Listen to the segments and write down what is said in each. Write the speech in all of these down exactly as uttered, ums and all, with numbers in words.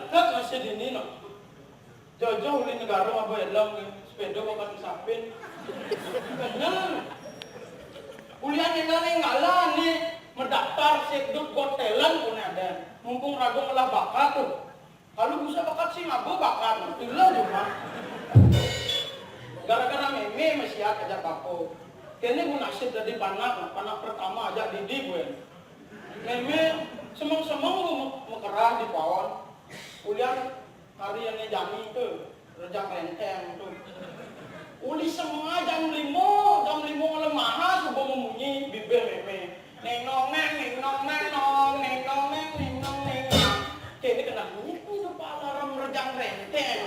Anak masih dini no. Jojo uli negara apa elem ke? Sepeda bakal disapin. Bener. Kuliah nenggal nenggalan nih, mendaftar Sekdut Got Talent pun ada. Mumpung ragu ngelah bakat tuh. Kalau bisa bakat sih ngaku bakat, gila cuma. Gara-gara meme masih ajak aku. Kayaknya gue nasib jadi panak, panak pertama ajak Didi gue. Meme semeng-semeng gue mekerah di pawon. Kuliah hari yang jani tuh, rejang renteng tuh. Uli semua jam lima, jam lima lemaha subuh memunyi bibir meme. Neng nong neng, neng nong neng nong, neng nong neng, neng nong neng nong. Jadi kena bunyi itu Pak alarm rejang renteng.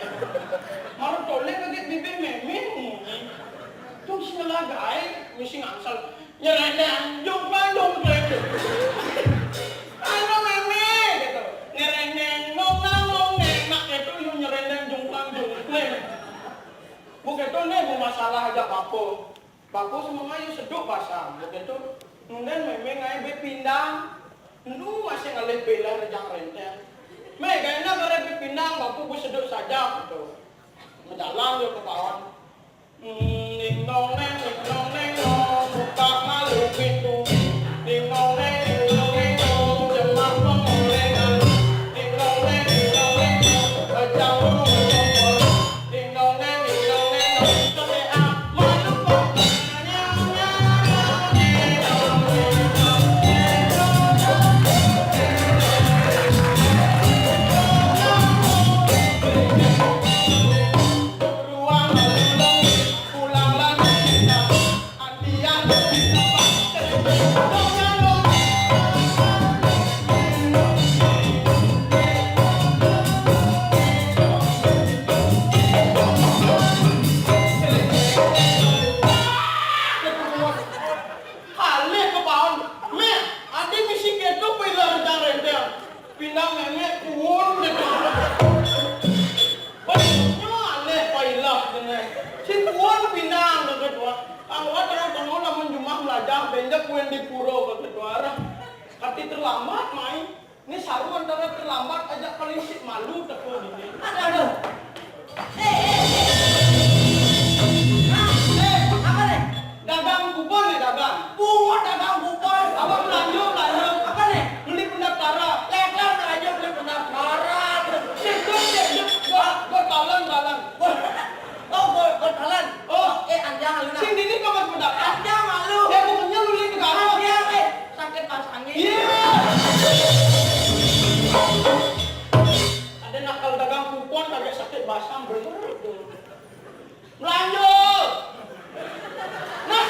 Malu toleh kaget bibir meme memunyi. Tuh si lagae mesti ngangsal. Nyerendeng, jungklang jungkling. Halo meme gitu. Nyerendeng, nong nang nong neng, nak itu yuk nyerendeng jungklang jungkling. Bukan itu nih, mau masalah aja papo. Papo sama ngayu seduk pasang, bukan itu. Kemudian meme ngai be pindang. Lu masih ngalih bela rejang renteng. Me, kayaknya kalau be pindang, papo bu seduk saja gitu. Mendalam yuk ke bawah. Ning nong neng, ning nong neng nong, buka malu pintu. Ning nong neng, ning nong neng nong, jemak pengorengan. Ning nong neng, ning nong neng nong, pejang burung kompor. Ning nong neng, ning nong neng nong, kemeak malu kok. Ruang malu, pulang lagi. Kalih kepaon. Meh, adi misi keto pailah rejang renteng. Pindang meme kuon deh. Banyak alih pailah dene. Si kuon pindang deh ketua. Awak terang tengok lamun jumah melajah benjak kuen di pura ketua. Kati terlambat mai. Ini saru antara terlambat ajak paling sik malu teko dini. Aduh, aduh. Eh, eh, eh. Ah, eh, apa nih? Dagang kupon ya, dagang. Bungut dagang kupon. Apa belanja, belanja? Apa nih? Beli pendaftaran. Legal belanja beli pendaftaran. Sedot, sedot. Gua, gua talan, talan. Oh, gua, gua talan. Oh. Eh, anjang lu nah. Sing dini kau mas pendaftar. Anjang malu. Ya, pokoknya lu lihat ke arah. Anjang, eh. Sakit pasangnya. Iya. Ada nakal dagang kupon kagak sakit basang bener tuh. Melanjut. Nah,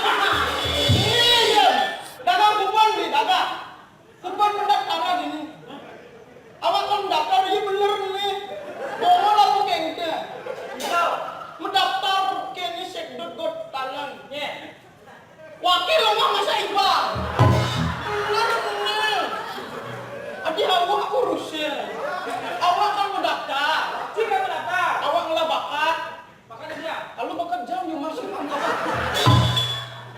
iya. Dagang kupon di dagang. Kupon pendaftaran ini. Awak kan daftar iya bener nih. Mau lah bukan itu. Mendaftar ke ini Sekdot Got Talent. Nya. Wakil lemah masa iba. Bener, bener. Adi awak urusnya. Awak kan mendaftar. Sing mendaftar. Awak ngelah bakat. Bakat dia. Kalau bakat jam yang masuk.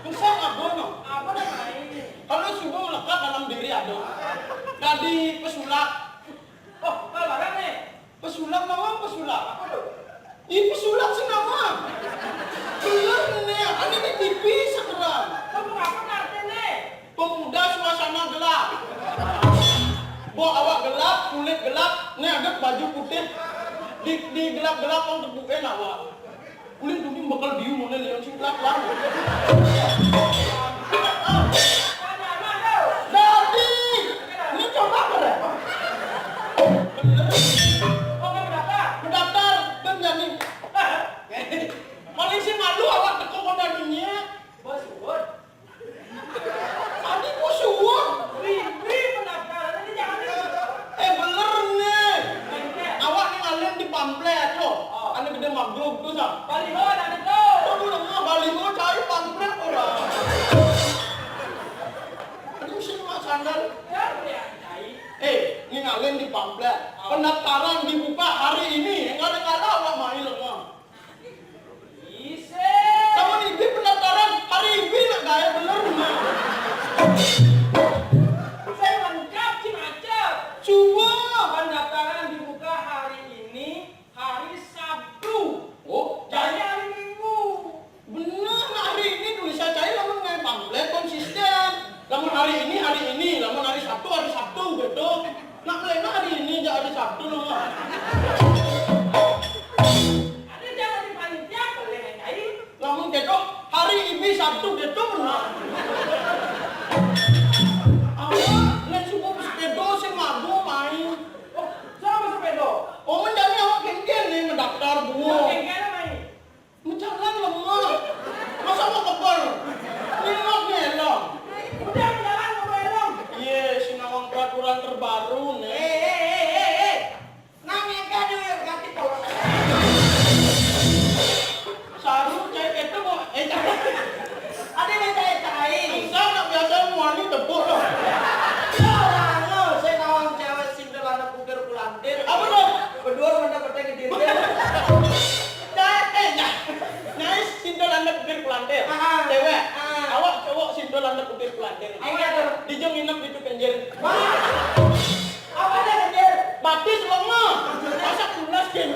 Bisa apa no? Apa namanya? Kalau subuh melekat dalam diri ada. Dari pesulap. Oh, kalau barang nih. Pesulap nawang, pesulap. Apa tuh? Ih, pesulap sih nawang. Bener nih, ada di T V sekarang. Kamu apa artinya? Pemuda suasana gelap. Bo awak gelap, kulit gelap, nih ada baju putih. Di, di gelap-gelap orang tepukin awak. Ulin dulu bakal biu mana lihat sing pelan-pelan. Dadi, ini coba kere. Bener. Mendaftar dan nyanyi. Paling sih malu awak teko kota dunia. Bos, bos. Tadi ku suwun. Ribet pendaftaran ini jangan ribet. Eh, bener nih. Awak nih ngalih di pamflet loh. Oh. Anu gede magrub tuh, Sam. Baliho ada itu. Aduh, lemah baliho cari pamflet orang. Aduh, sih mak sandal. Ya, ya, cai. Eh, ini ngalih di pamflet. Oh. Pendaftaran dibuka hari ini. Enggak ada kalah awak main lemah. Ise. Kamu ini pendaftaran hari ini nak gaya bener. Saya lengkap si macam. Coba. Pendaftaran dibuka hari Buang. Mecalan lemah. Masa mau kebal? Nengok nyelong. Udah, jalan, mau elong. Iya, sinawang peraturan terbaru nih. Eh, eh, eh, eh, eh. Nang yang kado yang ganti pola. Saru cai itu mau, eh, cai. Ada yang cai-cai. Enggak, nak biasa muani tepuk loh. Ya, orang lo, saya nawang cewek sindel anak buger kulantir. Apa tuh? Berdua mana peteng di dia. Cai, eh, nah. Nyai sindel anak buger kulantir. Ah. Cewek. Ah. Awak cowok sindel anak buger kulantir. Enggak tuh. Dijeng nginep di Kenjir. Wah. Apa ada Kenjir? Batis lenga. Masak tunas, Kin.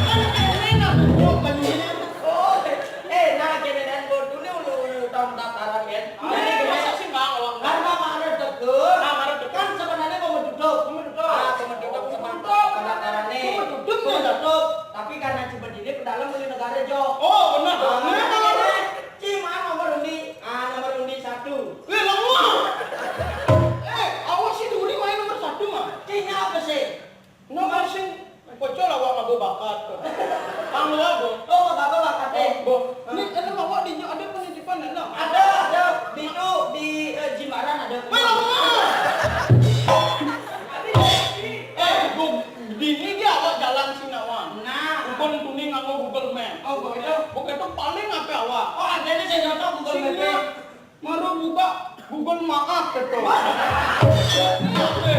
Kan enak nak tunjuk banyunya. Oh, eh, nah, kene dan bodoh ni ulu-ulu tahu pendaftaran, kan? Nah, masa sih, Bang, awak? Karena marah deket. Ah, marah deket. Kan sebenarnya mau duduk. Mau duduk. Ah, mau duduk sama pendaftaran ni. Mau duduk, mau duduk. Tapi karena cuma ini, pedalem beli negara, Jo. Oh, benar. Ah, benar. Cuma nomor undi. Ah, nomor undi satu. Eh, lama. Eh, awak sih duri main nomor satu, mah. Cina apa sih? Nomor sing pocol awak mabuk bakat tu. Tang lu apa? Oh, mabuk bakat, eh. Oh, bo. Ni ada awak di ada penitipan dalam. Ada, ada. Di tu, di, eh, Jimbaran ada. Weh, lama. Eh, bu, di ni dia awak jalan Singawang. Nah. Bukan tuning nganggo Google Map. Oh, begitu. Bukan tu paling apa awak? Oh, ada ni saya contoh Google Map. Sini. Mara buka Google Maaf, betul. Ini apa?